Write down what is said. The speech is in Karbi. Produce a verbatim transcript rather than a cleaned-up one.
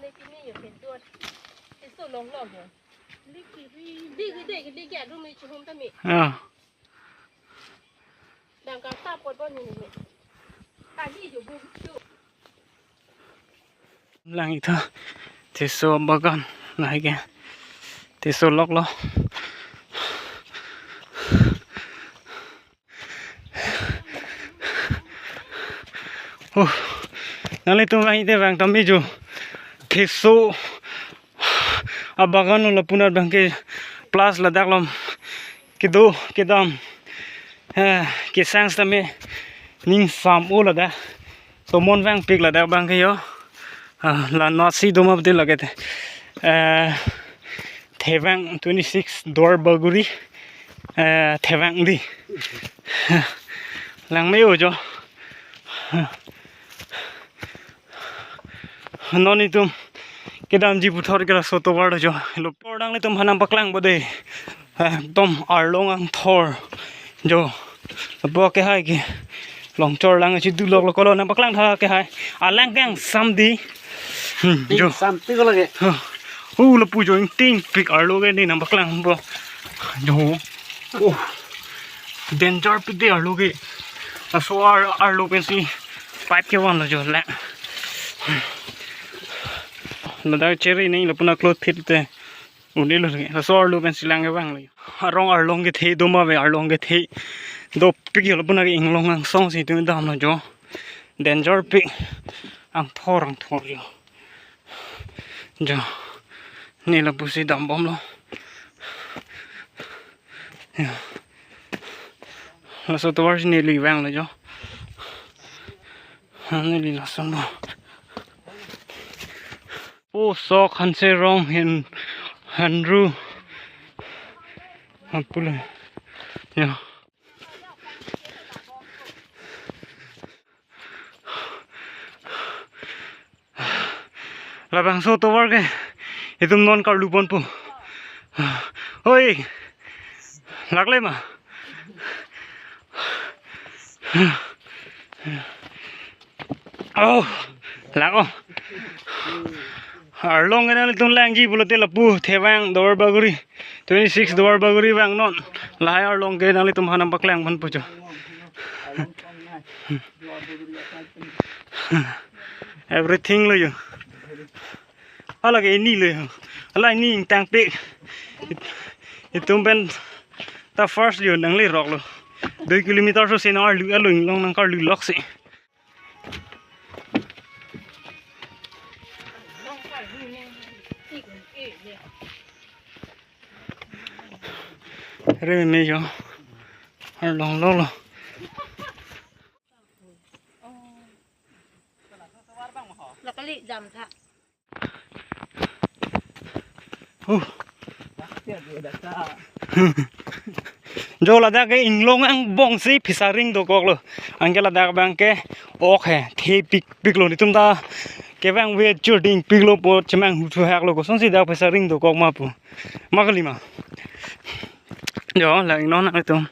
Ni pini yo pin tuat. Isu long long yo. Di di di di ya dum ni chuhum tami. Ah. Dang ka ta pot bon ni ni. Kali yo bu chu. Lang ita. Teso bagan lagi. Teso lok lo. Oh, nanglitum vang ite vang tame jo. Teso abagan lo lapu anat abangke plus ladak lom kedo kedam, eh, kesang tame ning sam-o ladak. Tomon vangpik ladak abangke yo. Ah, la nasi doma bdi lage te. Eh, Thevang twenty-six Duarbagori. Eh, Thevang di. Lang me-o jo. Non itum kedamji puthot ke laso tovar jo. Lo por nanglitum aphan nangpaklang bade. Ekdom arlong angthor jo. Lapu ke hai ke longchor lang si dulok lo kolo nangpaklang tha ke hai. Alang kang sam di. Hmm, jo. Sam ti ko lage. Huh. Uh, lapu jo ingtingpik arlo ke ne nangpaklang po. Jo. Oh. Danger pik de arlo ke. Laso ar arlo pensi pipe kevan lo jo lang. Ladak cheri ne lapu anat cloth phit te. Uni lo lagi. Laso arlo pensi lang kevang lagi. Arong arlong kethe doma ave arlong kethe. Dopik yo lapu anat ke inglong angsong si itum damlo jo. Danger pik. Angthor angthor yo. Jo. Ne lapusi dambom lo. Ya. Laso tovar si neli vanglo jo. Neli lason lo. O sok hanse rong hin hanru. Apule. Ya. Labangso tovar ke itum non karlu ponpo. Oi. Lagle ma. Oh, lako. Arlong ke nanglitum langji pulote lapu Thevang Duarbagori, twenty-six Duarbagori vangnon. Lahai arlong ke nanglitum aphan nangpaklang ponpo jo. Everything lo yo. Hala ke ini lo yo. Hala ini ingtangpik. It-, itum pen ta first yo nanglerok lo. Dui kilometer so si nang arlu alo inglong nangkarlu lok si. Re me yo. Arlong lo lo. Lakali jam tha. Huh. Jo ladak ke inglong angbong si pisa ring dokok lo. Anke ladak abangke ok he, thepikpik lo, netum ta kevang ve chur dingpik lo pu chemang hu thuhak lo, kosonsi dak pisa ring dokok ma pu. Ma kali ma. Jo, la ingno nangtum.